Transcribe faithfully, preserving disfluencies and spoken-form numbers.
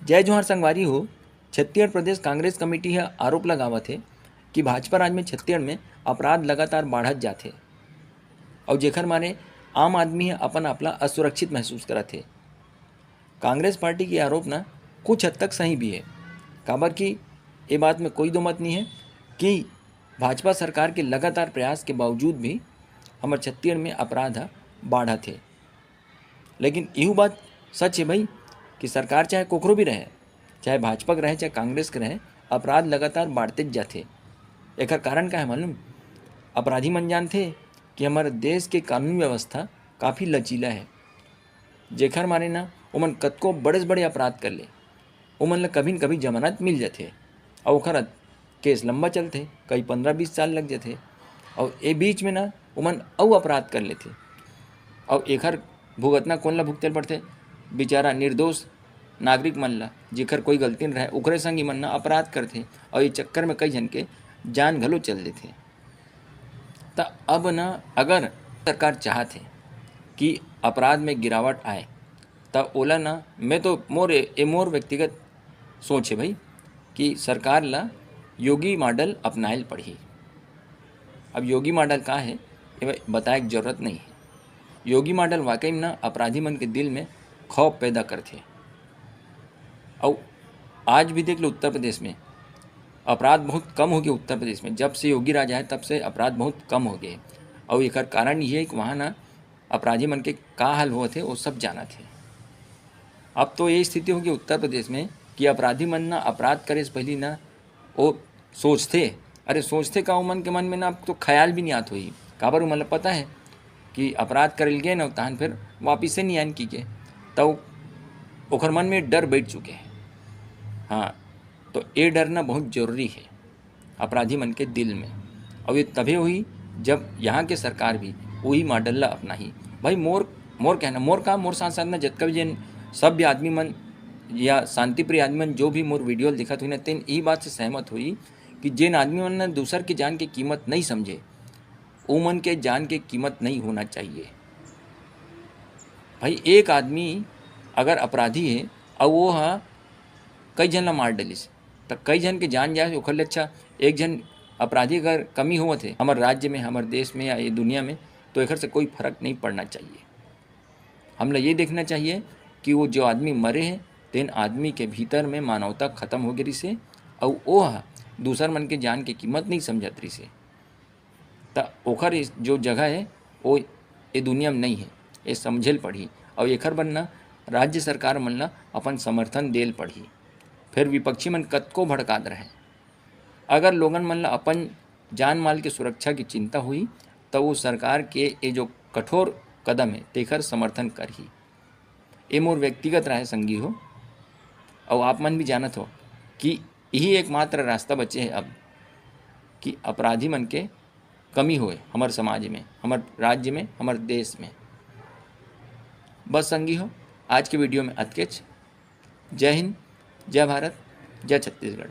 जय जोहार संगवारी हो। छत्तीसगढ़ प्रदेश कांग्रेस कमेटी ह आरोप लगावत हे कि भाजपा राज में छत्तीसगढ़ में अपराध लगातार बाढ़त जाथे, अउ जेखर मारे आम आदमी ह अपन आप ला असुरक्षित महसूस करत हे। कांग्रेस पार्टी के आरोप न कुछ हद तक सही भी हे, काबर कि ए बात में कोई दो मत नहीं है कि भाजपा सरकार के लगातार प्रयास के बावजूद भी हमर छत्तीसगढ़ में अपराध ह बाढ़त हे। लेकिन इहू बात सच हे भाई कि सरकार चाहे कोकरो भी रहे, चाहे भाजपा के रहे, चाहे कांग्रेस के रहे, अपराध लगातार बाढ़ते जाथे। एकर कारण का है मालूम? अपराधी मन जानथे कि हमर देश के कानून व्यवस्था काफ़ी लचीला है, जेखर मारे ना ओमन कतको बड़े से बड़े अपराध कर ले, ओमन ल कभी न कभी जमानत मिल जाथे, अउ ओखर केस लंबा चलथे, कई पंद्रह बीस साल लग जाथे, अउ ए बीच में ना ओमन अउ अपराध कर लेथे, अउ एखर भुगतना कोन ल भुगते ल पड़थे? बेचारा निर्दोष नागरिक मन ल, जेखर कोई गलती न रहे, ओकरे संग इमन ना अपराध करथे, अउ ये चक्कर में कई झन के जान घलो चल देथे। त अब ना अगर सरकार चाहत हे कि अपराध में गिरावट आए, त ओला ना, मैं तो मोर ए, ए मोर व्यक्तिगत सोच हे भाई कि सरकार ला योगी मॉडल अपनाए ल पड़ही। अब योगी मॉडल का हे, ये बताए के जरूरत नहीं है। योगी मॉडल वाकई में ना अपराधी मन के दिल में खौफ पैदा करथे। अउ आज भी देख लो, उत्तर प्रदेश में अपराध बहुत कम हो गया। उत्तर प्रदेश में जब से योगी राज आए, तब से अपराध बहुत कम हो गए। अउ एकर कारण ये है कि वहाँ ना अपराधी मन के का हाल होत हे, वो सब जानत हे। अब तो ये स्थिति हो गई उत्तर प्रदेश में कि अपराधी मन ना अपराध करे से पहली ना वो सोचथे, अरे सोचथे का, उमन के मन में ना अब तो ख्याल भी नहीं आत होही, काबर उमन ल पता है कि अपराध करे ल गए ना, तहन फिर वापिस से नहीं आन की के, तो ओखर मन में डर बैठ चुके हैं। हाँ, तो ये डरना बहुत जरूरी है अपराधी मन के दिल में, और ये तभे हुई जब यहाँ के सरकार भी वही मॉडल ला अपनाही। भाई मोर मोर कहना, मोर का, मोर साथ साथ ना जतका भी जेन सभ्य आदमी मन या शांतिप्रिय आदमी मन जो भी मोर वीडियो ल दिखत हुई ना, तेन यही बात से सहमत हुई कि जेन आदमी मन ना दूसर के जान के कीमत नहीं समझे, उमन के जान के कीमत नहीं होना चाहिए। भाई एक आदमी अगर अपराधी है और वो हा कई झन ला मार डलिस, त कई झन के जान जाए, ओखर ले अच्छा एक झन अपराधी अगर कमी होवत हे हमर राज्य में, हमर देश में या ये दुनिया में, तो एखर से कोई फर्क नहीं पड़ना चाहिए। हमला ये देखना चाहिए कि वो जो आदमी मरे हे, तेन आदमी के भीतर में मानवता खत्म हो गई से, अउ वो हा दूसर मन के जान के कीमत नहीं समझत रही से। त ओखर इस जो जगह है, वो ये दुनिया में नहीं है, ये समझे ल पड़ही। और एखर बर ना राज्य सरकार मन ला अपन समर्थन दे ल पड़ही। फिर विपक्षी मन कतको भड़कात रहे, अगर लोगन मन ला अपन जान माल के सुरक्षा की चिंता हुई, तो वो सरकार के ये जो कठोर कदम है, तेखर समर्थन करही। ये मोर व्यक्तिगत राय संगी हो, और आप मन भी जानत हो कि यही एकमात्र रास्ता बचे है अब कि अपराधी मन के कमी होए हमर समाज में, हमर राज्य में, हमर देश में। बस संगी हो, आज के वीडियो में अतकेच। जय हिंद, जय भारत, जय छत्तीसगढ़।